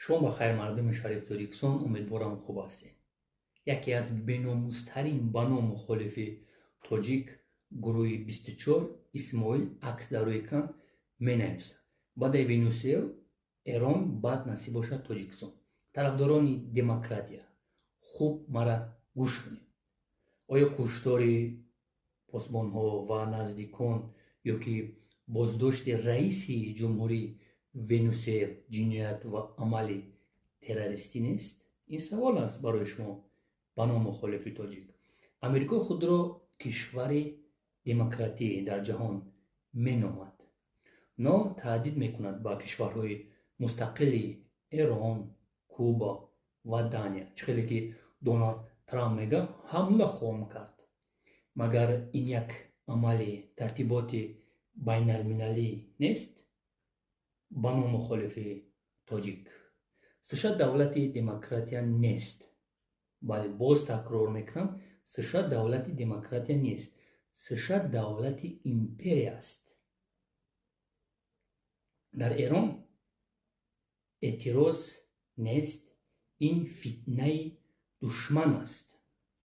Шумо ба хайр, мардуми шариф Тоҷикистон, умедворам, хуб ҳастед. Яке аз беномустарин ба ном мухолифи тоҷик, гурӯҳи 24, Исмоил, акс дар рӯи экран, менависад: баъдаи Венесуэл Эрон, баъд насиб бошад, Тоҷикистон. Тарафдорони демократия, хуб мара гӯш кунед. Оё куштори посбонҳо ва наздикон ё ки боздошти раиси ҷумҳурии Венесуэл ҷиноят ва амали террористӣ нест? Ин савол аст барои шумо, ба ном мухолифи тоҷик. Амрико худро кишвари демократӣ дар ҷаҳон меномад, но таҳдид мекунад ба кишварҳои мустақили Эрон, Куба ва Дания. Чӣ хеле ки Доналд Трамп мега, ҳамла хоҳам кард. Магар ин як амали тартиботи байналмилалӣ нест, ба ном мухолифи тоҷик? США давлати демократия нест. Бале, боз такрор мекунам: США давлати демократия нест, США давлати империя аст. Дар Эрон эътироз нест, ин фитнаи душман аст.